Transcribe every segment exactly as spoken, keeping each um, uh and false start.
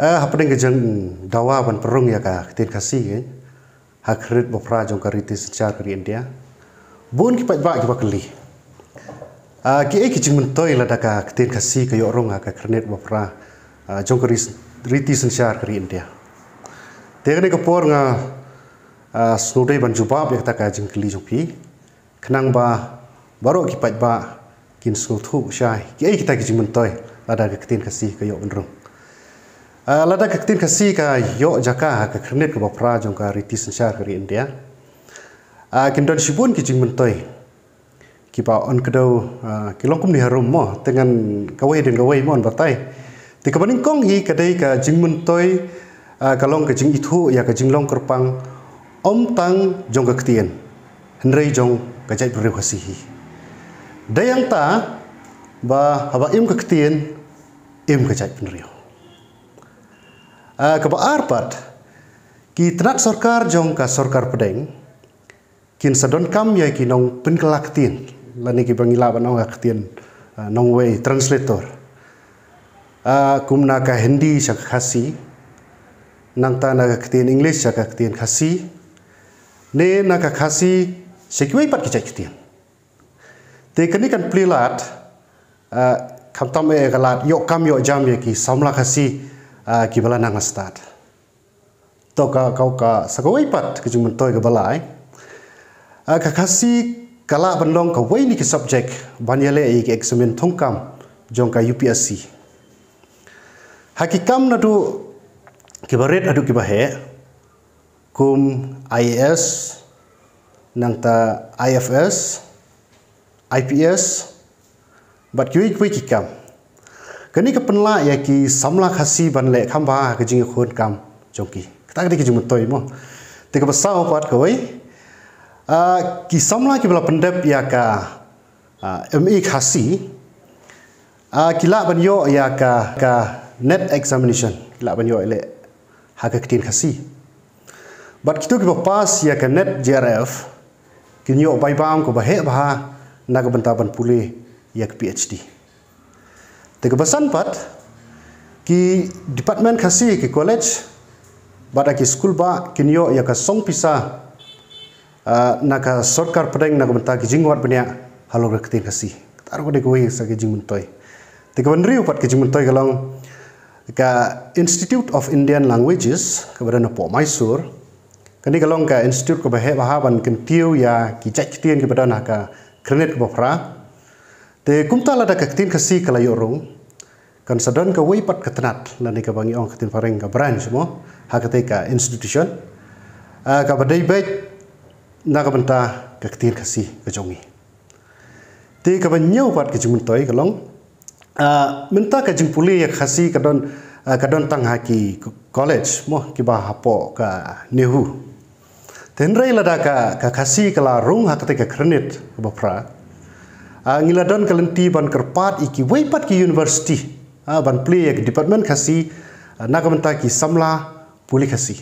Ah, hapdeng ka jingdawa ban pynrung ïa ka ktien Khasi, eh, ha ka khyrnit ba phra jong ka riti synshar ka ri India, bun ki paidbah kiba kylli, ah, kiei ki jingmyntoi lada ka ktien Khasi ka ïoh rung ha ka khyrnit ba phra, ah, jong ka ri-, riti synshar ka ri India. Te kane ka por nga, ah, sngewdei ban jubab ïa kata ka jingkylli jong phi, khnang ba baroh ki paidbah kin sngewthuh shai kiei kita ki jingmyntoi lada ka ktien Khasi ka ïoh ban rung. Ah, lada ka ktien Khasi ka ïoh jaka ha ka khyrnit kaba phra jong ka riti synshar ka ri India, ah, kin don shibun ki jingmyntoi kiba yn kdew, ah, ki long kumne harum mo, te ngan kawei hadien kawei mo yn batai. Te kaba nyngkong hi ka dei ka jingmyntoi, ah, ka long ka jingithuh ïa ka jinglong kyrpang ym tang jong ka ktien, hynrei jong ka jaitbynriew Khasi hi. Dei hangta ba haba im ka ktien, im ka jaitbynriew. Ah, kaba ar pat, ki tnat sorkar jong ka sorkar pdeng kin sa donkam ïa ki nongpynkylla ktien, lane kiba ngi lah ban ong ka ktien, ah, nongwei, translator. Ah, kum na ka Hindi sha ka Khasi, nangta na ka ktien English sha ka ktien Khasi, ne na ka Khasi sha kiwei pat ki jait ktien. Te kane kan plie lad, ah, khamtam eh ka lad ïoh kam ïoh jam ïa ki samla Khasi, ah, kiba la nang stad. To ka, ka, ka, sa kawei pat ka jingmyntoi kaba lai, ah, ka Khasi ka lah ban long kawei na ki subject ban ïaleh ïa ki eksamin thungkam jong ka U P S C. Ha ki kam naduh kiba rit haduh kiba heh, kum I A S, nangta I F S, I P S, bad kiwei kiwei ki kam. Kane ka pynlah ïa ki samla Khasi ban leh kham bha ka jingïakhun kam jong ki. Kata ka dei ka jingmyntoi mo. Te kaba saw pat kawei, ah, ki samla kiba la pyndep ïa ka, ah, M A Khasi, ah, ki lah ban ïoh ïa ka, ka NET examination, ki lah ban ïoh leh ha ka ktien Khasi. Bad kito kiba pass ïa ka NET J R F kin ïoh bai bam kaba heh bha na ka bynta ban pule ïa ka P H D. Te kaba san pat, ki department Khasi, ki college bad ki skul bah kin ïoh ïa ka song pisa, ah, na ka sorkar pdeng na ka bynta ki jingwad bniah halor ka ktien Khasi. Kata ruh ka dei kawei sa ka jingmyntoi. Te kaba hynriew pat ka jingmyntoi ka long ka Institute of Indian Languages kaba don hapoh Mysore. Kane ka long ka institute kaba heh bha ban kyntiew ïa ki jait ktien kiba don ha ka khyrnit kaba phra. Te kumta lada ka ktien Khasi ka la ïoh rung, kan sa don kawei pat ka tnat, lane kaba ngi ong ka ktien phareng ka branch mo, ha katei ka institution, ah, kaba dei beit na ka bynta ka ktien Khasi ka jong ngi. Te kaba hynñiew pat ka jingmyntoi ka long, ah, mynta ka jingpule ïa ka Khasi ka don, ah, ka don tang ha ki college mo kiba hapoh ka NEHU. Te hynrei lada ka, ka Khasi ka la rung ha katei ka khyrnit kaba phra, ah, ngi la don ka lynti ban kyrpad ïa kiwei pat ki university, ah, ban plie ïa ka department Khasi, ah, na ka bynta ki samla pule Khasi.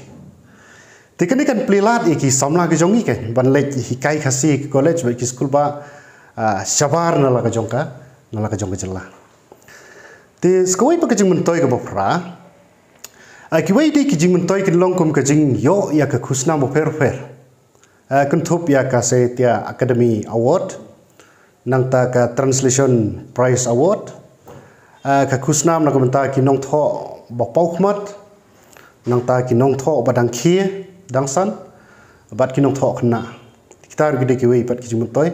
Te kane kan plie lad ïa ki samla ki jong ngi kan ban leit hikai Khasi ki college bad ki skul bah, ah, shabar na la ka jong ka, na la ka jong ka jylla. Te sa kawei pat ka jingmyntoi kaba phra, ah, kiwei de ki jingmyntoi kin long kum ka jingïoh ïa ka khusnam bapher bapher. Ah, kynthup ïa ka Sahitya Akademi Award, nangta ka Translation Prize Award, ah, ka khusnam na ka bynta ki nongthoh ba paw khmat, nangta ki nongthoh ba dang khie, dang san, bad ki nongthoh khynnah. Kita ruh ki dei kiwei pat ki jingmyntoi.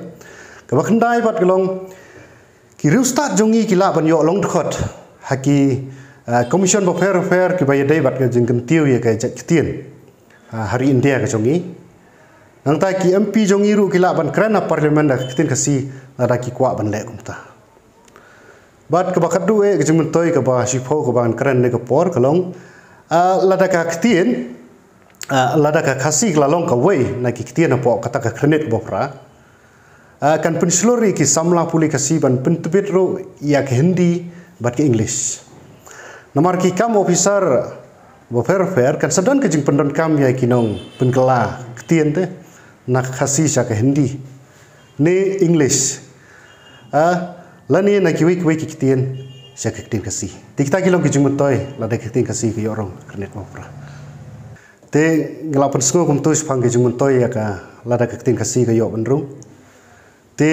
Kaba khyndai pat ka long, ki riewstad jong ngi ki lah ban ïoh long dkhot ha ki, ah, commission bapher bapher kiba ïadei bad ka jingkyntiew ïa ka jait ktien, ah, ha ri India ka jong ngi. Nangta ki M P jong ngi ruh ki lah ban kren ha parliament da ka ktien Khasi lada ki kwah ban leh kumta. Bad kaba khatduh eh ka jingmyntoi kaba shiphew kaba ngan kren ne ka por ka long, ah, lada ka ktien, ah, lada ka Khasi ka la long kawei na ki ktien hapoh kata ka khyrnit kaba phra, ah, kan pynshlur ïa ki samla pule Khasi ban pyntbit ruh ïa ka Hindi bad ka English. Namar ki kam officer bapher bapher kan sa don ka jingpyndonkam ïa ki nongpynkylla ktien te na ka Khasi sha ka Hindi ne English, ah, lane na kiwei kiwei ki ktien sha ka ktien Khasi. Te kita ki long ki jingmyntoi lada ka ktien Khasi ka ïoh rung ha ka net bapura. Te ngi la pynsngew kumto shaphang ki jingmyntoi ïa ka lada ka ktien Khasi ka ïoh ban rung. Te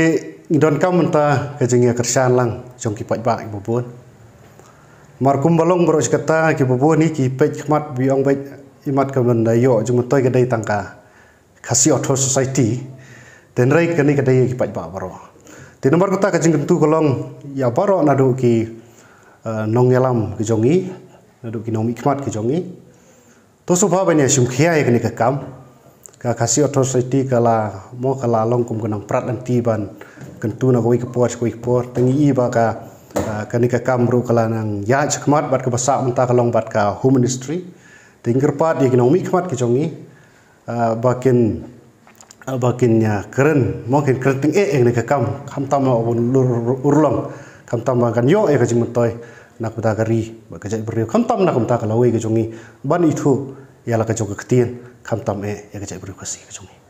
ngi donkam mynta ka jingïakyrshan lang jong ki paidbah kiba bun. Mar kumba long baroh shi katta kiba bun hi ki peit khmat ba ong beit imat ka ban da ïoh jingmyntoi ka dei tang ka Khasi Author Society. Te hynrei kane ka dei ïa ki paidbah baroh. Te namar kata ka jingkyntu ka long ïa baroh naduh ki, eh, nongïalam ki jong ngi, naduh ki nongmihkhmat ki jong ngi. To sngewbha ban ïa shim khia ïa kane ka kam. Ka Khasi Author Society ka la mo ka la long kum ka nang prat lynti ban kyntu na kawei ka por sha kawei ka por. Te ngi i ba ka, ah, kane ka kam ruh ka la nang ïaid shakhmat bad kaba sah mynta ka long bad ka Home Ministry. Te ngi kyrpad ïa ki nongmihkhmat ki jong ngi, ah, ba kin, ah, ba kin ïa kren, mo kin kren tyngeh ïa kane ka kam, khamtam na u lur urlong, khamtam ba kan ïoh ïa ka jingmyntoi na ka bynta ka ri bad ka jaitbynriew, khamtam na ka bynta ka lawei ka jong ngi ban ithuh ïa la ka jong ka ktien, khamtam eh ïa ka jaitbynriew Khasi ka jong ngi.